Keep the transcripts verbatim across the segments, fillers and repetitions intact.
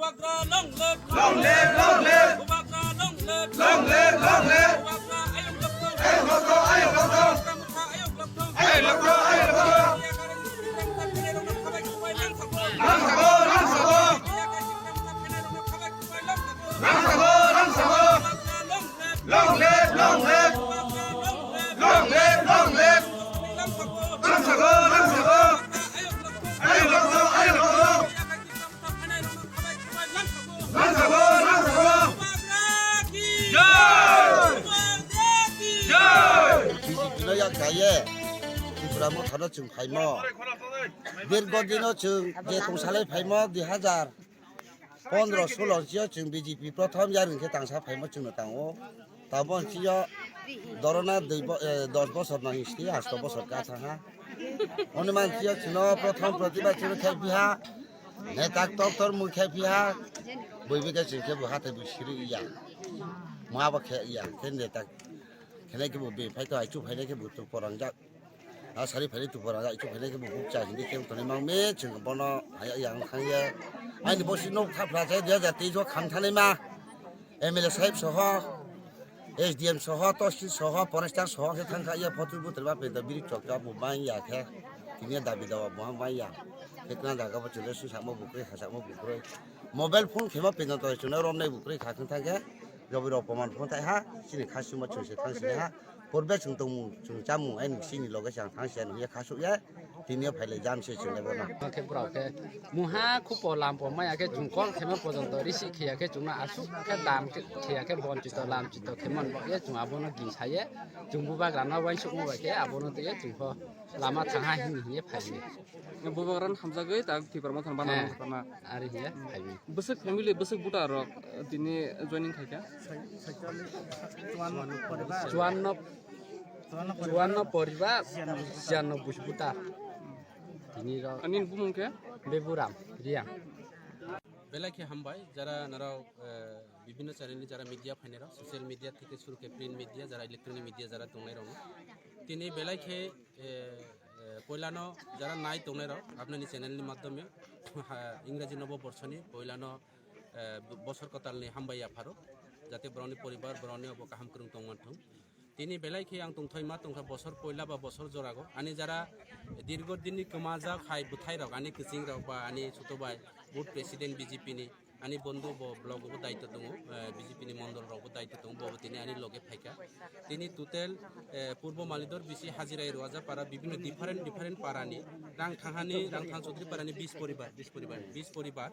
Bubagra long live! Long live, long live! Bubagra long live! Long live, long live! Bubagra ayuk lokthong! Ayuk lokthong, ayuk lokthong! Ayuk lokthong, ayuk lokthong! Bubagra motha ayuk lokthong! Ayuk lokthong, ayuk lokthong! Yakari Supreme Court phainairokno khabai kubai lang thangkho! Lang thangkho, lang thangkho! Yakari Supreme Court phainairokno khabai kubai lang thangkho! Lang thangkho, lang thangkho! Bubagra long live! Long live, long live! Bubagra long live! Long live, long live! Lang thangkho! Lang thangkho, lang thangkho! Bubagra ayuk lokthong! Ayuk lokthong, ayuk lokthong! Yakari Supreme Court phainairokno khabai kubai lang thangkho! Lang thangkho, lang thangkho! Bubagra ki! Jai! Bubagra ki! Jai! B J P no yak kaiye Tipra Mothano chwng phaimo. Dirgo dino chwng je tongsalai phaimo dui hazar pondro solo sio chwng B J P prothom yarwng khe tangsa phaimo chwngno tango. Tabon sio dorona dui bo-, eh, dos bosor no history, asto bosor ka thangha. Oni man sio chwngno prothom protibad chwngno khe biha. Netak toktor mui khe piha, bui bikhe chwng khe bo hathai bo siri ya. Mabo khe ya, khe netak khenai khe bo bini phai to aichu phainai khe bo tu porangjak. A sari phainai tu porangjak, aichu phainai khe bo bukcha hindi khe toni mang me chwng bono haya yang thang ye. Aini bo si nok thapla chai dui hajar teis o kham thanai ma. M L A sahib soho, S D M soho, Tosil soho, Forester soho khe thang kha ya photo butor ba penta biri chok chok bo mang ya khe. Tini dabi dawa bo mang ya. Khe tna jaga bo chule su samo bukroi, ha samo bukroi. Mobile phone khema pina to chuna romnai bukroi kha khang thang khe. Jobiro poman phone thai ha, sini khasuma chungse thang sini ha. Porbe chwng tongmung, chwng chamung, ai nung sini loge chang thang sini ya khasuk ya. Tini o phaile jam se chwng lebo na. Khe brao khe muha khupo lampo maya khe chwng kol khema pojonto risi khiya khe chwngno asuk khe dam khe khiya khe bonchito lamchito khe man bo ye chwng abono gingsaye chwng bubagrano uansukma bai khe abono tei chwng pho lama thangha hini hiye phaimani. Bubagrano hamjagwi tak Tipra Mothano bana Eh, nang khorna. Ari hiye phaimani. Bwswk family, bwswk buta rok, eh, tini joining khaikha? Chuanno poribar. Chuanno poribar, siyanno busi buta. Tini rok. Ani bumung khe? Beburam, Riang. Belai khe hambai, jara narao, eh, bibhinno channel ni jara media phainai rok, social media theke suru khe print media, jara electronic media jara tongnai rok no. Tini belai khe, eh, eh, poilano jara nai tongnai rok, apnani channel ni madhyome, ha, Ingraji Nobo Borso ni poilano, eh, bo-, bosor kwtal ni hambai yapharo, jate borokni poribar, borokni obo kaham kwrwng tongmanthung. Tini belai khe ang tongthai ma tongkha bosor poila ba bosor jorago. Ani jara dirgo dinni kwmajak hai bwthai rok, ani kwching rok ba ani chuto bai board president B J P ni, ani bondhu bo block bo daityo tongo, eh, B J P ni mondol rok bo daityo tongo, bo bo tini ani loge phaikha. Tini total, eh, Purbo Malidor bisi Hajirai Roaja para bibhinno different different para ni rang thangha ni rang thang Chaudhary para ni bis poribar, bis poribar, bis poribar.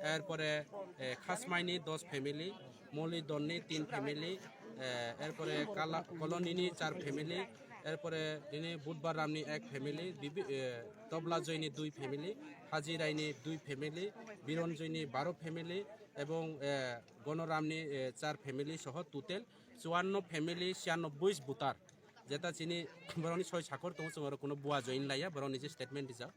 Erpore, eh, Khasmai ni dos family, Moli Don ni tin family, eh, erpore Kala-, Colony ni char family, erpore tini Budbar Ram ni ek family, Bibi-, eh, Tobla Joy ni dui family, Haji Rai ni dui family, Biron Joy ni baro family, ebong, eh, Gono Ram ni, eh, char family soho total chuanno family, siyanno buis butar. Jeta chini borokni soi sakor tongo, chwng oro kuno bua join laiya, borok nije statement rijak.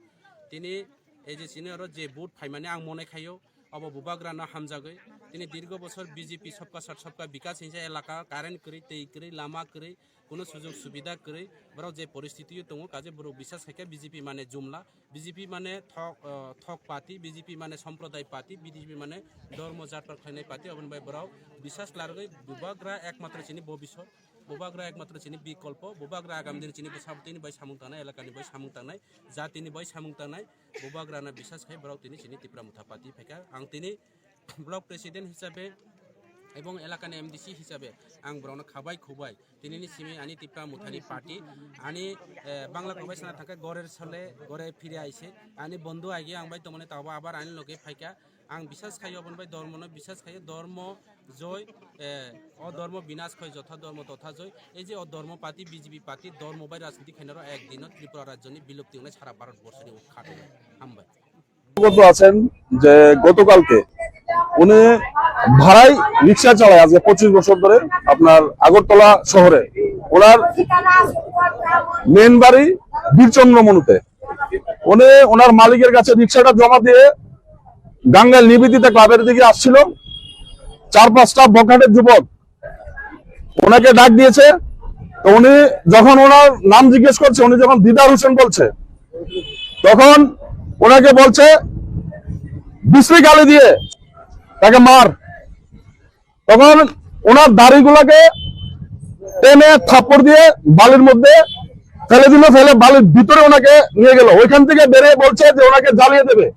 Tini ei je chini oro je vote phaimani ang monai khaio, obo bubagrano hamjagwi. Tini dirgo bosor B J P sabka sath sabka bikas hinsa elaka current kwrwi, twi kwrwi, lama kwrwi, kuno sujog subida kwrwi, borok je poristiti o tongo, kaje borok bisas khaikha B J P mane jumla, B J P mane thok, ah, thok party, B J P mane somproday party, B J P mane dhormo jat par khlainai party, oboni bai borok bisas largwi bubagra ekmatro chini bobisot. Bubagra ekmatro chini bikolpo, bubagra agam din chini bwsabwtwini bai samung tangnai, elakani bai samung tangnai, jatini bai samung tangnai, bubagrano bisas khai borok tini chini Tipra Motha Party phaikha. Ang tini block president hisabe ebong elakani M D C hisabe ang borokno khabai khubai tinini simi ani Tipra Mothani party, ani, eh, Bangla kobai sana thangkhe gorer sole gore phire aise, ani bondhu agi ang bai tongmani tabo abar ani loge phaikha. Ang bisas khaio, aboni bai dhormono bisas khaio, dhormo joy, eh, o dhormo binas khoi jotha dhormo totha joy. Ei je o dhormo party, B J P party, dhormo bai rajniti khainaro ek dino Tripura rajyoni bilupti wngnai sara Bharat borshoni khatongnai. Hambai. অবগত আছেন যে গতকালকে উনি ভাড়ায় রিক্সা চালায় আজকে পঁচিশ বছর ধরে আপনার আগরতলা শহরে। ওনার মেন বাড়ি বীরচন্দ্র মনুতে। উনি ওনার মালিকের কাছে রিক্সাটা জমা দিয়ে গাঙ্গেয় নিবেদিতা ক্লাবের দিকে আসছিল। চার পাঁচটা বখাটের যুবক ওনাকে ডাক দিয়েছে। তো উনি যখন ওনার নাম জিজ্ঞেস করছে, উনি যখন দিদার হোসেন বলছে, তখন ওনাকে বলছে, বিশ্রী গালি দিয়ে তাকে মার। তখন ওনার দাড়িগুলাকে টেনে থাপ্পড় দিয়ে বালির মধ্যে ফেলে দিল, ফেলে বালির ভিতরে ওনাকে নিয়ে গেল। ওইখান থেকে বেরিয়ে বলছে যে ওনাকে জ্বালিয়ে দেবে।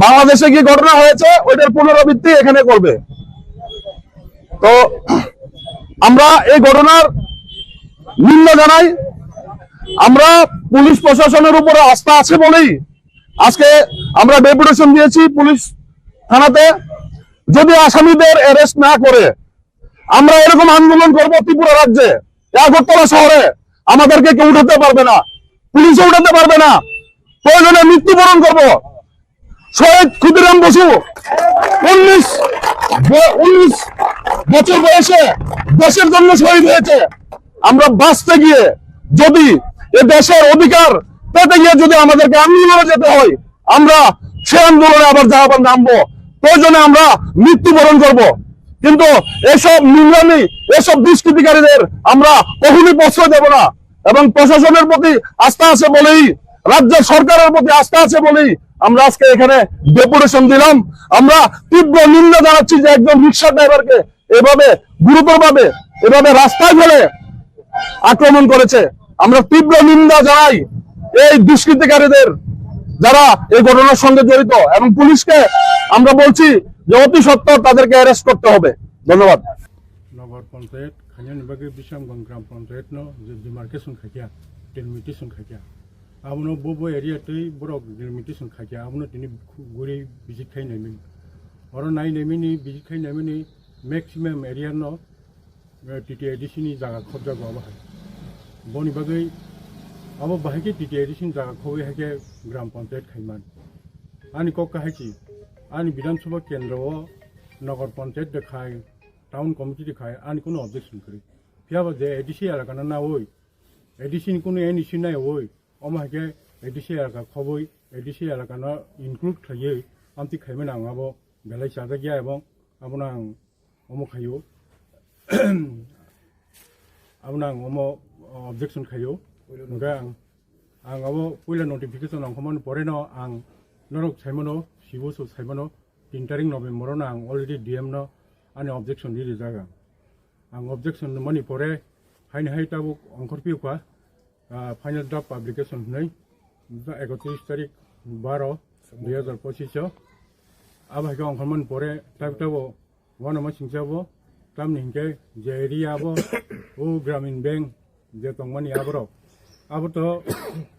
বাংলাদেশে কি ঘটনা হয়েছে, ওইটার পুনরাবৃত্তি এখানে করবে। তো আমরা এই ঘটনার নিন্দা জানাই। আমরা পুলিশ প্রশাসনের উপরে আস্থা আছে বলেই আজকে আমরা ডেপুটেশন দিয়েছি পুলিশ থানাতে। যদি আসামিদের অ্যারেস্ট না করে, আমরা এরকম আন্দোলন করব ত্রিপুরা রাজ্যে, আগরতলা শহরে। আমাদেরকে কেউ উঠাতে পারবে না, পুলিশও উঠাতে পারবে না। প্রয়োজনে মৃত্যুবরণ করব। শহীদ ক্ষুদিরাম বসু উনিশ ব-, উনিশ বছর বয়সে দেশের জন্য শহীদ হয়েছে। আমরা বাঁচতে গিয়ে যদি এ দেশের অধিকার পেতে গিয়ে যদি আমাদেরকে আন্দোলনে যেতে হয়, আমরা সে আন্দোলনে আবার যাবার নামবো, প্রয়োজনে আমরা মৃত্যুবরণ করব। কিন্তু এসব নোংরামি, এসব দুষ্কৃতিকারীদের আমরা কখনোই প্রশ্রয় দেব না। এবং প্রশাসনের প্রতি আস্থা আছে বলেই, রাজ্য সরকারের প্রতি আস্থা আছে বলেই আমরা আজকে এখানে ডেপুটেশন দিলাম। আমরা তীব্র নিন্দা জানাচ্ছি যে একজন রিক্সা ড্রাইভারকে এভাবে গুরুতরভাবে এভাবে রাস্তায় ফেলে আক্রমণ করেছে। আমরা তীব্র নিন্দা জানাই এই দুষ্কৃতিকারীদের, যারা এই ঘটনার সঙ্গে জড়িত, এবং পুলিশকে আমরা বলছি যে অতি সত্বর তাদেরকে অ্যারেস্ট করতে হবে। ধন্যবাদ। Nagar Panchayat khainani bagwi Bisramganj Gram Panchayat no je demarcation khaikha, delimitation khaikha, abono bo bo area twi borok delimitation khaikha, abono tini guri visit khai naimani. Oro nai naimani, visit khai naimani, maximum area no, eh, T T A D C ni jaga khobjago abo hai. Boni bagwi abo bahai khe T T A D C ni jaga khobwi hai khe Gram Panchayat khaiman. Ani kok kahai si, ani Bidhan Sabha kendro o Nagar Panchayat de khai, Town Committee de khai, ani kunu objection kwrwi. Phiya ba je A D C elaka no nawi, A D C ni kunu N E C naiwi, omo hai khe A D C elaka khobwi, A D C elaka no include khaiwi, amtwi khaimani ang abo belai chajak ya, ebong abono ang omo khaio. Abono ang omo objection khaio. Hwnkhe ang, ang abo puila notification ongkhormani pore no ang norok saimano, sibo so saimano, tin tarik November no ang already D M no ani objection ri rijak ang. Ang objection mani pore haini hai tabuk ongkhor piyokha, ah, final draft publication hwnwi ekotris tarik baro dui hazar pochish o. Abo hai khe ongkhormani pore tabuk tabuk Wano ma singsa bo, tamni hinkhe je area bo, o Gramin Bank je tongmani aborok. Abo to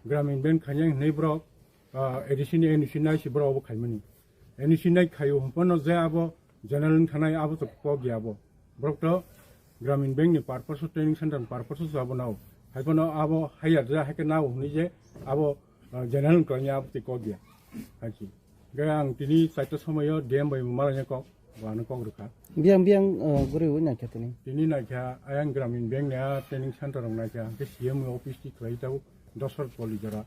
Gramin Bank khainai hinwi borok, ah, A D C ni N E C nai si borok obo khaimani. N E C nai khaio hwnphano je abo general wng thanai abo to kok ya abo. Borok to Gramin Bank ni purpose o training center ni purpose o abo nao. Haiphano abo hire ja haikhe nao hwnwi je abo, ah, general wng tongya abo twi kok ya. Hai si. Hingke ang tini chaita somoyo D M bai malaina kok, bo ano kok rwkha. Biyang, biyang, eh, guriwi naikha tini. Tini naikha ayang Gramin Bank ni a training center rok naikha, hingke C M office ti khlai tabuk Dosar Poli jora.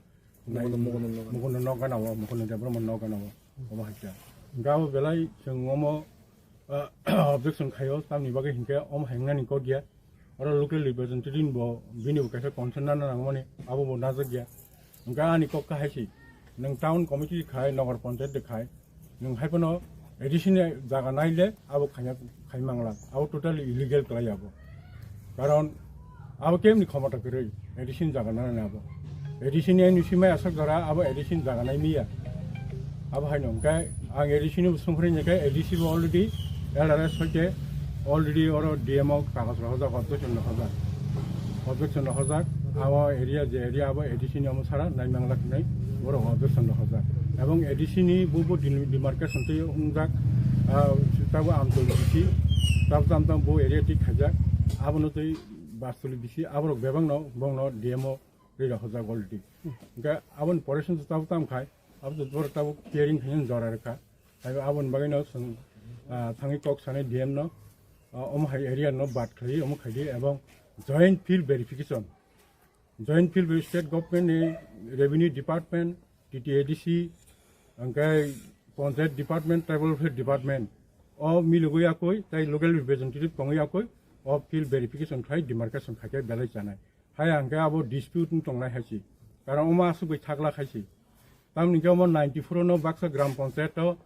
Mukondo, Mukondo nok. Mukondo nok gana o, Mukondo Debbarma nok gana o, obo haikha. Hingke abo belai chwng omo, eh, objection khaio, tamni bagwi hingke omo hengnani kok ya. Oro local representative bo bini bo kaisa concern nana nangmani, abo bo najak ya. Hingke ani kok kahai si, nwng town committee de khai, Nagar Panchayat de khai, nwng hai phano A D C ni jaga naile abo khaina, khai mangla, abo totally illegal klai abo. Karon abo kemni khomota kwrwi A D C ni jaga nana abo. A D C ni N E C mai aswk jora abo A D C ni jaga nai miya. Abo haino hingke ang A D C ni songkhorwi hingke A D C bo already L R S hoite already oro D M o kagoj rohorjak, objection rohorjak. Objection rohorjak, abo area je area abo A D C ni omo sara naimangla hinwi borok objection rohorjak. Ebong A D C ni bo bo dil-, demarcation twi wngjak, ah, tabo Amtoli B C, tabo tamo tamo bo area twi khaijak, abono twi Bastoli B C, aborok bebakno bongno D M o ri rohorjak already. Hingke aboni pore song tabo tamo khai, abo to borok tabuk hearing khainani jora rwkha. Hai aboni bagwi no chwng, ah, thangwi kok sanai D M no, ah, omo hai area no bad khlai, omo khaidi, ebong joint field verification. Joint field ver-, state government ni revenue department, T T A D C, hingke panchayat department, tribal welfare department, o milogwi yakwi, tai local representative tongwi yakwi, o field verification khai demarcation khaikhe belai chanai. Hai hingke abo dispute wng tongnai hai si. Karon omo aswk bai thakla khai si. Tamni hingke omo ninety-four no baksa gram panchayat o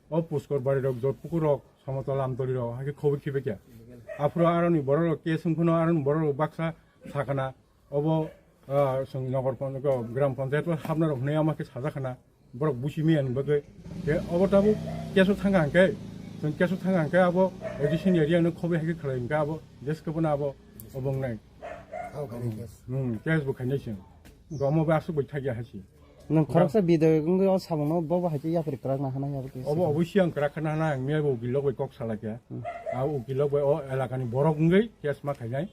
O Puskor Bari rok, Jotpukur rok, Somotol Amtoli rok, hai khe khobwi khibai kha. Aphuru aroni borok rok case wngkhuno, aroni borok rok baksa sakana, obo, ah, chwng Nogor Pon-, Gram Panchayat o hapna rok hwnwi ama khe sajak khana, borok busi maya ni bagwi. Khe obo tabuk case o thangkha hwnkhe, chwng case o thangkha hwnkhe abo A D C ni area no khobwi hai khe khlai hwnkhe abo jeske bono abo obo wngnai. Hmm, case bo khainai chwng. Omo bai aswk bai thakya hai se. Nwng khoroksa bidayok wngwi o samungno bo bo hai khe yapri kwrak na hwnwi abo khe Obo obo siang kwrak khana hwnwi ang miyabo ukil lok bai kok salai kha. Hmm. A ukil lok bai o elakani borok wngwi case ma khainai.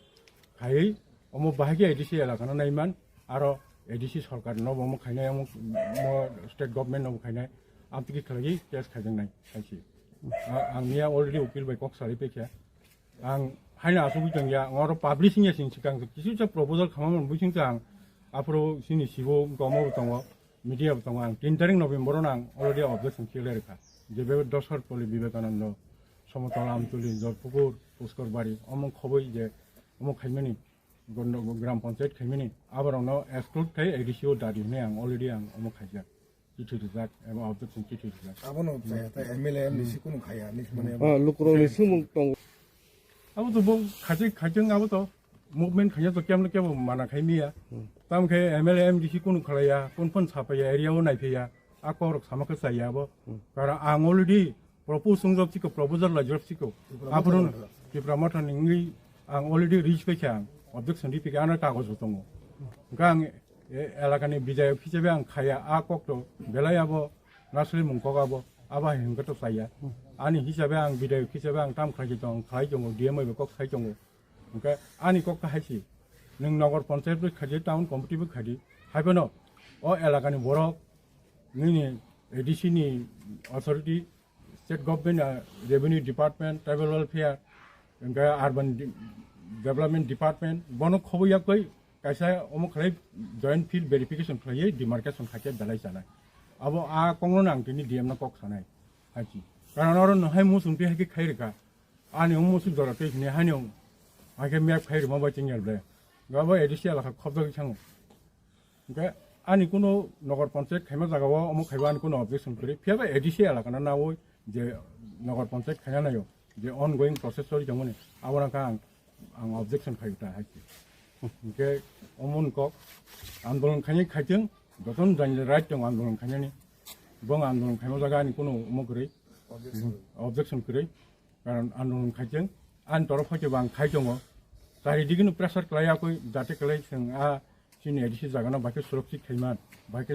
Khaiwi omo bahai khe A D C elakano naiman, aro A D C sorkar no bo omo khainai, omo, omo state government no bo khainai, amtwkhe khlaiwi case khaijaknai hai se. A-, ang miya already ukil bai kok salai paikha. Ang haino asugwi tongya, ang oro publish wngya sini swkang kisa kisa proposal khamamani bisingtwi ang aphuru chini sibo wngkha, omo bo tongo, media bo tongo, ang tin tarik November-o ang already objection khe lerkha. Je be Dosar Toli, Vivekanando, Somotol Amtoli, Jotpukur, Puskor Bari, omo khobwi je omo khaimani, Gondo-, Gram Panchayat khaimani, aborokno exclude khai A D C o dadi hwnwi ang already ang omo khaijak. Chithi rijak, abo objection chithi rijak. Abono chaya ta M L A, M D C kunu khaya, ni mane. Ah, lukurokni sumung tongo. Abo to bo khachi, khachung abo to movement khanya to kemle kebo mana khai miya. Hmm. Tam khe M L A, M D C kunu khalaya, kon kon sapaya, area o naiphiya, a korok sama khe chaya abo. Hmm. Karon ang already propose swngjak chiko, proposal laijak chiko. Tipra Aphuru Motha ni. Tipra Motha ni wngwi ang already reach paikha ang, objection ri paikha, ano kagoj bo tongo. Hwnkhe ang E, elakani bidayok hisabe ang khaya, a kok to belai abo naslimung kok abo, abo hai hwnkhe to chaya. Ani hisabe ang bidayok hisabe ang tam khlai tong, khlai tongo, D M bai bo kok sai tongo. Hwnkhe ani kok khe hai se, nwng Nogor Panchayat bai khaidi, town committee bai khaidi, hai phano o elakani borok, nini A D C ni authority, State government, ah, revenue department, tribal welfare, hwnkhe urban de-, development department, bono khobwi yakwi kaisa omo khlai joint field verification khlaiwi demarcation khaikhe belai chanai. Abo a kokno ang tini D M no kok sanai, hai se. Karon oro no hai muchung twi hai khe khai rwkha. Ani omo muchung jora twi hwnwi haino hai khe map khai rwma bai chwng yar ble. Abo A D C elaka khobjagwi thango. Hwnkhe ani kuno Nogor Panchayat khaima jagao omo khaiba ani kuno objection kwrwi. Phiya ba A D C elakano nawi je Nogor Panchayat khaina naio, je ongoing process choli tongmani, abono khe ang, ang objection khai ta hai se. Hwnkhe omo ni kok andolon khainai khaitwng, jotono jani right tongo andolon khainani. Bo andolon khaima jaga ani kuno omo kwrwi, objection kwrwi. Karon andolon khaitwng, ani torof hoite bo ang khai tongo. Charidikeno pressure khlai yakwi, jate khlai chwng a chini A D C jagano bai khe surakshit khaima, bai khe